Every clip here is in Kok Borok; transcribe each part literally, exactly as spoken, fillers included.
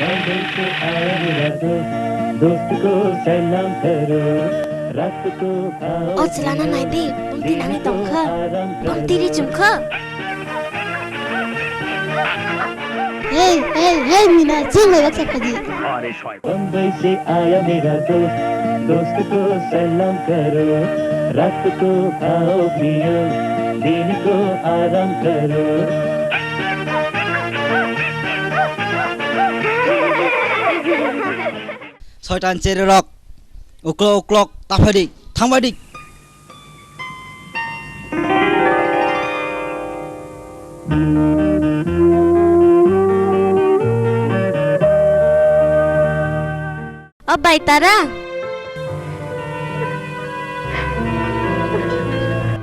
O chwlano nai di, bwng twi nangwi tong kha, bwng twi ri chum kha. Hey, hey, hey, Mina, chwng bai baksa phaidi. Bombay se aaya mera dost, dost ko salam karo, raat ko khao piyo, din ko aaram karo. Soitan chererok, uklok uklok ta phaidi, thang baidi. O bai tara.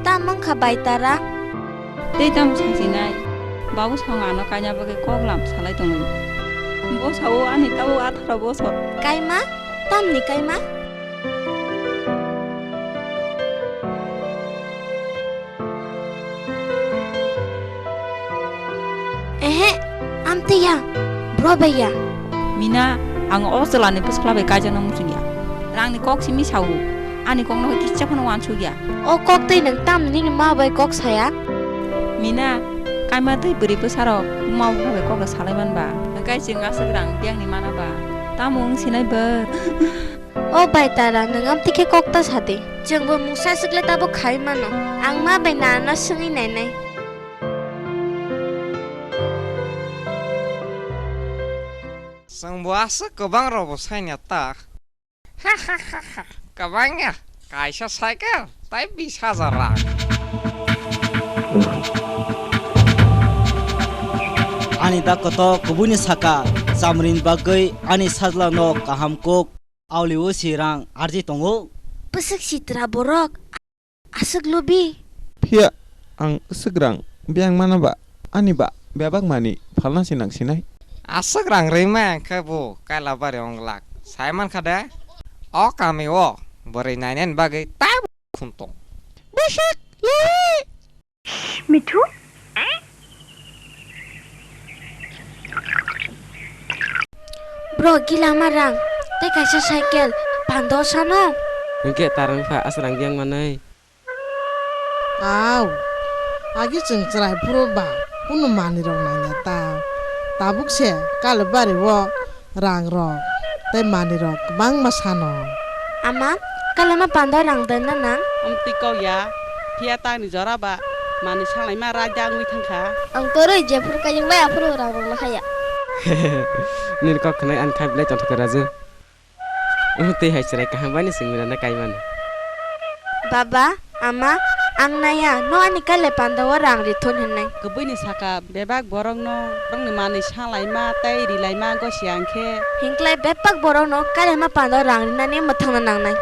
Tam wngkha bai tara. Tei tamo sasinai? Babu sao ano kaina bagwi kok lam salai tongwi. Bo sao ani tabuk atharo bosor. Kaima? Tamni kaima? Ehe, amtwi ya, bro bai ya. Mina, ang o chwlani bwsla bai kaijakno muchung ya. Rangni kok simi sao, ani kokno kisa phano uansuk ya. O kok twi nwng tamni nini ma bai kok saya? Mina, kaima twi bwrwi bwsarok ma bupha bai kokno salai man ba? Hwnkhe chwng aswk rang biyangni mana ba? Tamo wng sinai bo? O bai tara, nwng amtwi khe kok ta sa di. Chwngbo mungsa swkle tabuk khai mano. Ang ma bai nana swngwi nainai. Chwngbo aswk kwbang rokbo saina ta. Kwbang ya, kaisa cycle tai bis hajar rang. Ani da koto kubuini saka chamrini bagwi ani sajlano kaham kok. Aulio si rang arji tongo. Bwswk sitra borok, aswk lubi. Phiya ang aswk rang biyang mano ba, ani ba bebak mani phalna si nang sinai. Aswk rang rwima khe bo Kailabari onglak. Sai man kha de, o kami o bwrwi nainani bagwi tai khum tong. Bwswk lubi. Mithu? Bro, gila ma rang, tei kaisa cycle, pando sano. Hwnkhe tarang pha aswk rang biyang manwi. Au, agi chwng chwrai phuru ba, kunu manwi rok nangya ta. Tabuk se Kalibari o rang rok tei manwi rok kwbangma sano. Ama, kalama pando rang den na nang? Amtwi kok ya, phiya tangni jora ba manwi salaima raida wngwi thangkha. Ang toroi jephuru kayung bai aphuru rang rok no haya. Nini kok khwnai ani kha belai tongthok khe Raju. Tei hai chwrai kaham bai ni swngwi rana kaimano. Baba, Ama, ang naiya, no ani kale panda o rang rithun hinwi. Kwbwini saka bebak borokno, borokni manwi salaima tei rilaima gosiya hwnkhe. Hinklai bebak borokno kale ma panda o rang rinani mwthangna nangnai.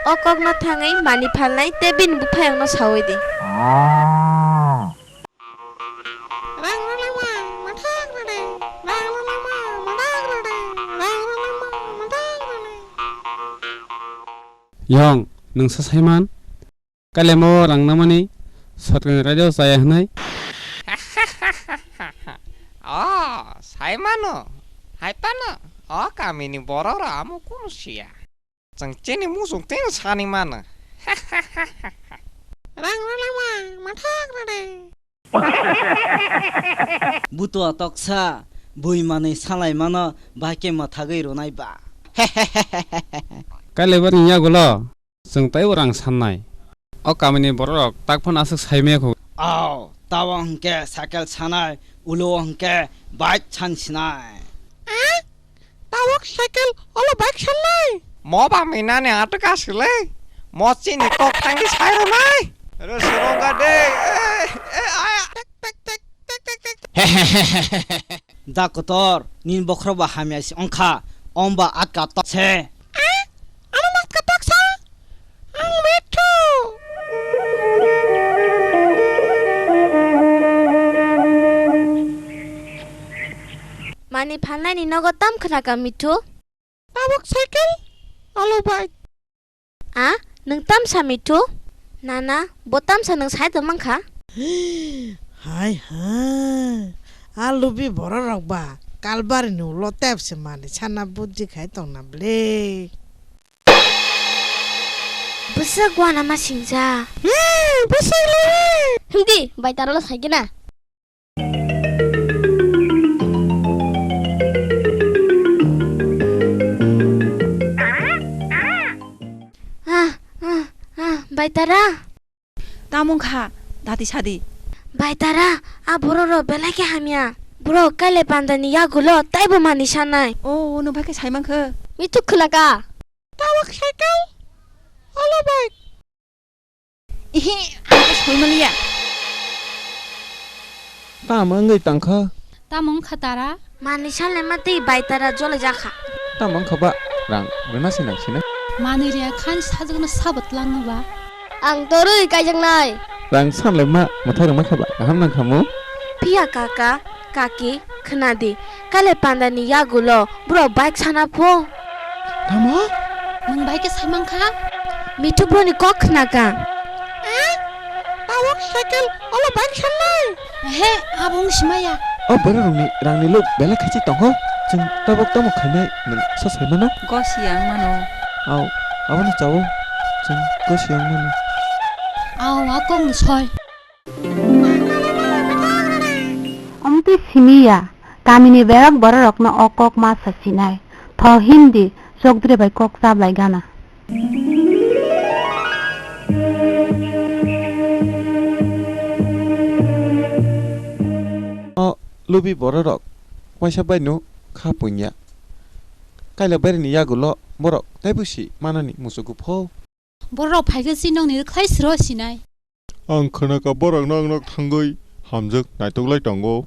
O kokno thangwi mani phalnai tei bini buphayungno saui di. Rang rwlaima mwthak rwdi, rang rwlaima mwthak rwdi, rang rwlaima mwthak rwdi. Yong, nwngsa saiman? Kalemo rang namani sorkari radio chaya hwnwi? O, saimano, hai phano, o kamini borok rok amo kunu siya. Chwng chini muchung tei sani mano. Rang rwlaima mwthak rwdi. Butua toksa, bui manwi salai mano, bai khe mwthagwi rwnai ba. Kailaibari yagulo, chwng taibo rang sannai. O kamini borok rok tak phano aswk sai maya kho. Au, tabo hwnkhe cycle sanai, ulo hwnkhe bike san sinai. Tabuk cycle olo bike sannai. Mo ba minani atuk asile. Mo chini kok tangwi sai rwnai. Ro surunga de. Eh, eh, aya. Tek, tek, tek, tek, tek, tek. Da kotor, nin bokhro ba hamya si ongkha. Om ba atka tok se. Eh? Ano matka toksa? Ang Mithu. Mani phalnani nogo tam khna ka Mithu? Tabuk cycle, alo bike. A, nwng tamsa Mithu? Nana, bo tamsa nwng sai tongmang kha? Hai hai, a lubi bororok ba kalbari ni ulo tep se mani sana buddi khai tongna ble. Bwswk wana ma singja. Bwswk le. Hindi, bai taro lo sai gina. Ah, ah, ah, bai tara. Tamung kha, dati sadi. Bai tara, a borok rok belai khe hamya. Borok kailai panda ni yagulo taibo mani sanai. O, o, nwng bai khe sai mankha. Mituk khwlaka. Tawak cycle, olo bike. Ihi, ang khe soi maliya. Tamo wngwi tangkha? Tamo wngkha tara? Mani sanai ma tei bai tara jole jakha. Tamo wngkha ba? Rang rwna se nang sina. Manwi rya khan sajwkno sabo twlangno ba? Ang torwi kaijaknai. Rang sanlai ma mwthai rwma kha ba kaham nang khamu? Phiya kaka, kaki, khwnadi. Kailai pandani yagulo borok bike sana pho. Tamo? Nwng bai khe sai mankha? Mithi boni kok khnaka. Eh? Tabok cycle, olo bike sannai? Ehe, abo wng simaya. O bororokni rangni luk belai khachi tongo. Chwng tabok tamo khainai nwng sa sai mano? Gosi ang mano. Au, abono chao. Chwng gosi ang mano. Au, a kokni soi. Omtwi simi ya, kamini berak bororokno o kok ma sa sinai. Tho himdi, chokdre bai kok chablai gana. O lubi bororok, waisa baino kha punya. Kaila barini yagulo borok taibo si manani muchugo pho. Borok phaikhe si nokni rwkhlai sro sinai. Ang khwnaka borok nok nok thangwi hamjwk naitoklai tongo.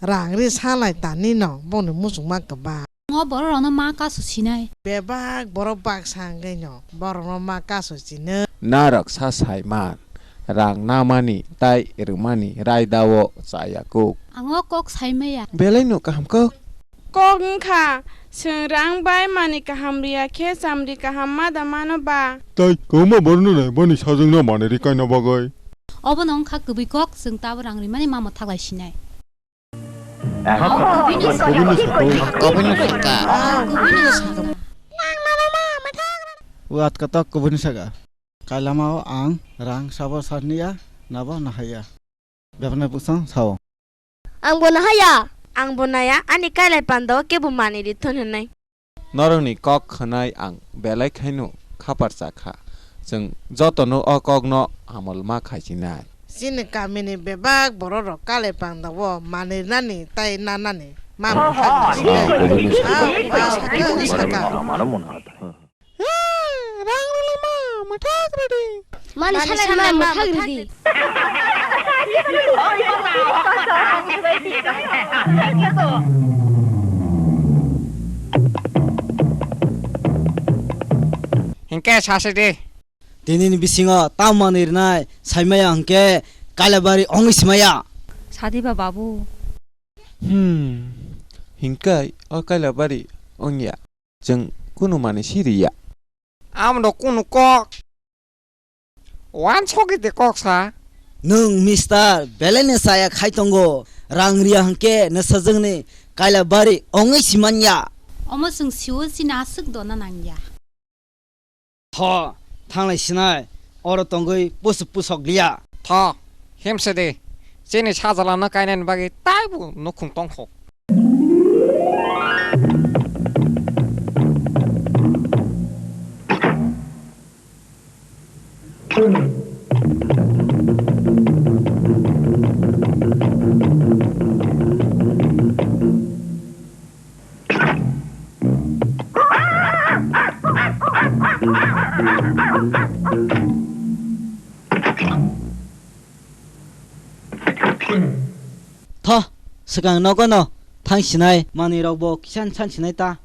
Rang ri salai tanino boni muchungma kwbang. Ngo bororokno ma kasu sinai. Bebak borok baksa wngwi no borokno ma kasu sino. Narok sa saiman, rang namani tai rwmani raidao chaya kuk. Ang o kok saimaya. Belai no kaham kok. Kok wngkha, chwng rang bai mani kaham riya khe chamri kaham ma da mano ba? Tai kwbangma borokno nai boni sajwkno manwi rwkhaina bagwi. Obono wngkha kwbwi kok, chwng tabo rang rimani ma mwthaklai sinai. Obono sakha. O atka tok kwbwini saka. Kailamao ang rang sabo sarniya, nabo nahaiya. Bebakni bwsang sao. Ang bo nahaya. Ang bo naya, ani kailai pando kebo mani ri thun hwnwi. Norokni kok khwnai ang belai khaino khapar chakha. Chwng jotono o kokno amol ma khaichinai. Chini kamini bebak bororok kailai pandao mani rinani tai nanani ma mwthakni sinai. Ah, ah, sakha, sakha. Rang rwlai ma mwthak rwdi. Mani sanai ma mwthak rwdi. Hinkhe sasi di. Tinini bisingo tamo manwi rwnai saimaya hinkhe Kailabari wngwi simaya. Sadi ba babu. Hmm, hinkhe o Kailabari wngya. Chwng kunu manwi si riya. Amo do kunu kok. Wansogwi de kok sa. Nwng mister belai ni saya khai tongo. Rang riya hwnkhe nwsajwkni Kailabari wngwi si manya. Omo chwng siwo chini aswk dona nangya. Tho, thanglai sinai, oro tongwi pusuk pusok liya. Tho, himse de, chini sajwlano kainani bagwi taibo nukhung tongkho. Tho, swkang nogo no thang sinai, manwi rok bo kisan san sinai ta.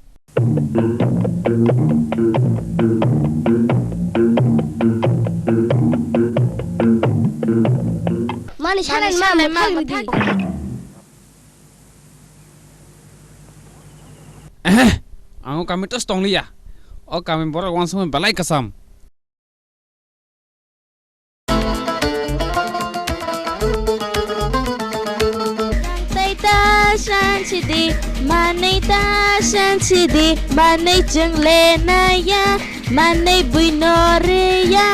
Mani sanai ma mwthang rwdi. Ehe, ang o kami tos tong liya. O kami borok wansukmani belai kwcham. Sidi, manwi ta san sidi, manwi chwng le naiya, manwi buino riya,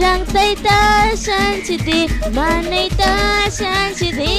rang tai ta san sidi, manwi ta san sidi.